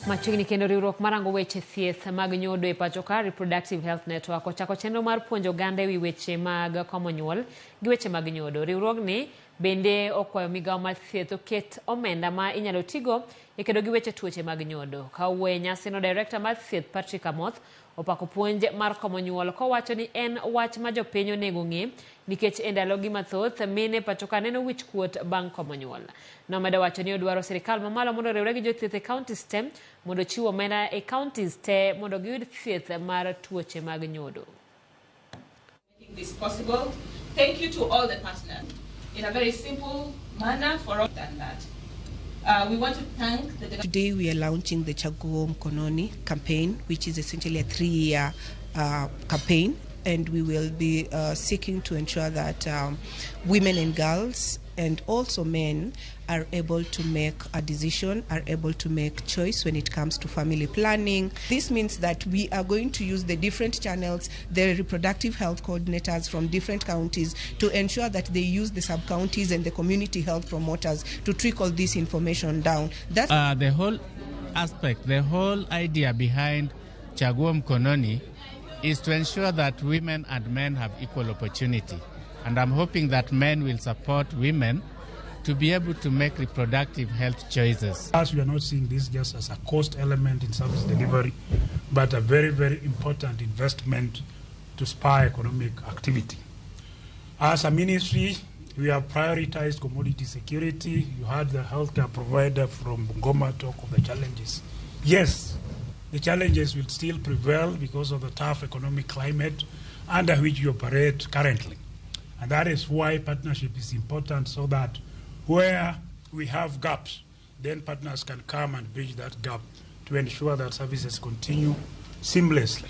Machiegni kendo riwruok marango weche thieth mag nyodo e pacho ka Reproductive Health Network ochako chenro mar puonjo oganda e wi weche mag komo nyuol gi weche mag nyodo. Riwruogni bende okwayo migawo mar thieth oket omenda ma inyalo tigo e kedo gi weche tuoche mag nyodo. Ka owuoyo e nyasino, Director mar thieth Patrick Amoth opako puonj mar komo nyuol kowacho ni en wach ma jopiny onego ng'e nikech e ndalogi mathoth mine pacho ka neno wich kuot bang' komo nyuol. Nomedo wacho ni odwaro sirikal mamalo mondo oriwre gi jothieth e counties te mondo ochiw omenda e counties te mondo giyud thieth mar tuoche mag nyodo. This possible. Thank you to all the partners. In a very simple manner for all than that. We want to thank the Today we are launching the Chaguo Mkononi campaign, which is essentially a 3-year campaign, and we will be seeking to ensure that women and girls and also men are able to make a decision, are able to make choice when it comes to family planning. This means that we are going to use the different channels, the reproductive health coordinators from different counties, to ensure that they use the sub-counties and the community health promoters to trickle this information down. That's The whole aspect, the whole idea behind Chaguo Mkononi is to ensure that women and men have equal opportunity. And I'm hoping that men will support women to be able to make reproductive health choices. As we are not seeing this just as a cost element in service delivery, but a very, very important investment to spur economic activity. As a ministry, we have prioritized commodity security. You heard the healthcare provider from Bungoma talk of the challenges. Yes, the challenges will still prevail because of the tough economic climate under which you operate currently. And that is why partnership is important, so that where we have gaps, then partners can come and bridge that gap to ensure that services continue seamlessly.